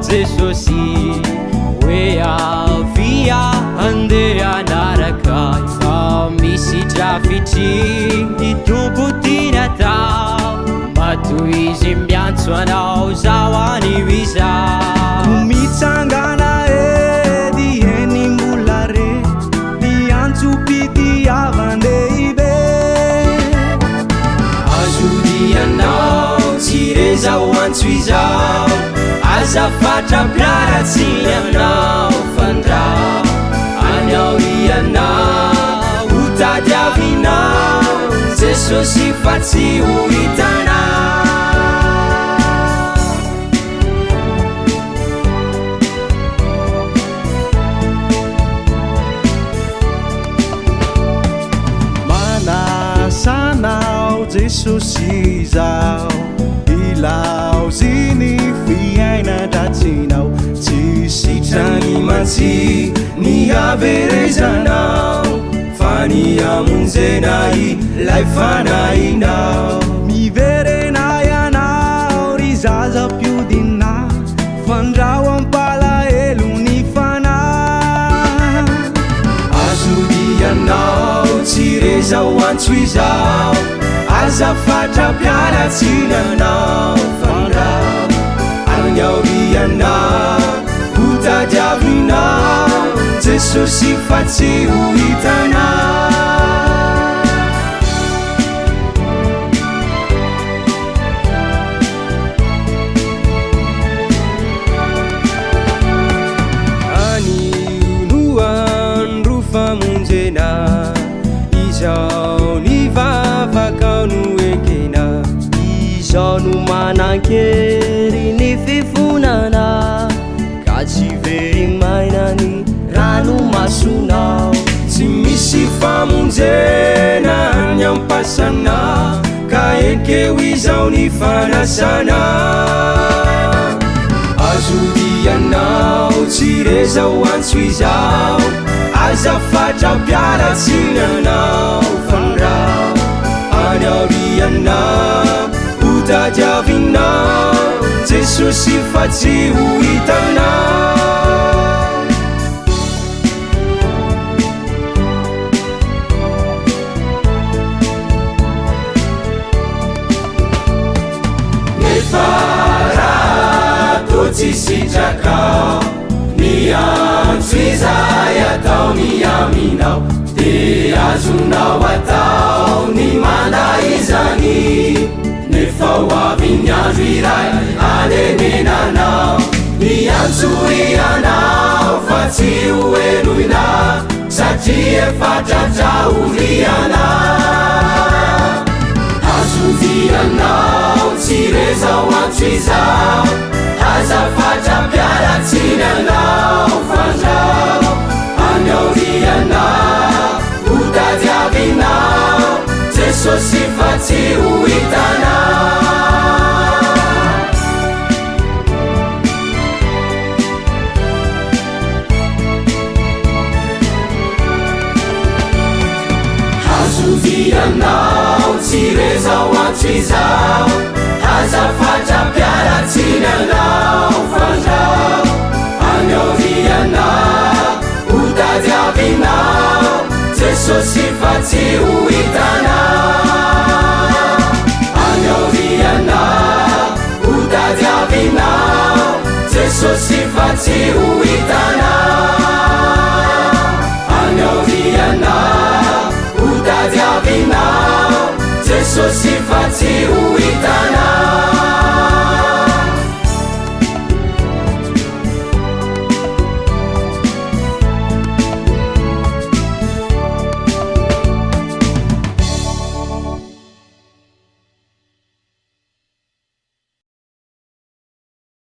Jesosy hoe avia handeha hanaraka ahy fa misy drafitry ny Tompo tiany atao matoa izy miantso anao zaho anio izao. Ko mitsangana edy eny mbola re ny antsom-pitiavan-dehibe. Azo odianao tsy re zao antso izao, aza fatra-piaratsiny aminao fandrao any aoriana ho tadiavinao Jesosy fa tsy ho hitanao. Manasa anao Jesosy izao, ilaozy ny fiainan-dratsinao, tsy sitrany mantsy ny haverezanao, fa ny hamonjena ilay fanahinao. Miverena ianao ry zaza mpiodina, fandrao ampalahelo ny fanahy. Azo odianao tsy re zao antso izao, aza fatra-piaratsina anao fandrao any aoriana ho tadiavinao Jesosy fa tsy ho hitanao. Anio no andro famonjena, izao ny vavakao no ekena. Izao no manan-kery ny fifonana, ka tsy very maina ny ranomasonao. Tsy misy famonjena any am-pasana, ka ekeo izao ny fanasana. Azo odianao tsy re zao antso izao, aza fatra-piaratsina anao fandrao any aoriana ho tadiavinao Jesosy fa tsy ho hitanao. Nefa raha toa tsy sitrakao ny antso izay ataony aminao, dia azonao atao ny manda izany. Nefa ho avy ny andro iray hanenenanao ny antso ianao fa tsy ho henoina satria efa tratra oriana. Azondianao tsy re zao antso izao, aza fatra-piaratsiny anao fandrao any aoriana ho tadiavinao Jesosy fa tsy ho hitanao. Azondianao tsy re zao antso izao, aza fatra-piaratsiny anao fandrao any aoriana ho tadiavinao Jesosy fa tsy ho hitanao. Any aoriana ho tadiavinao Jesosy fa tsy ho hitanao.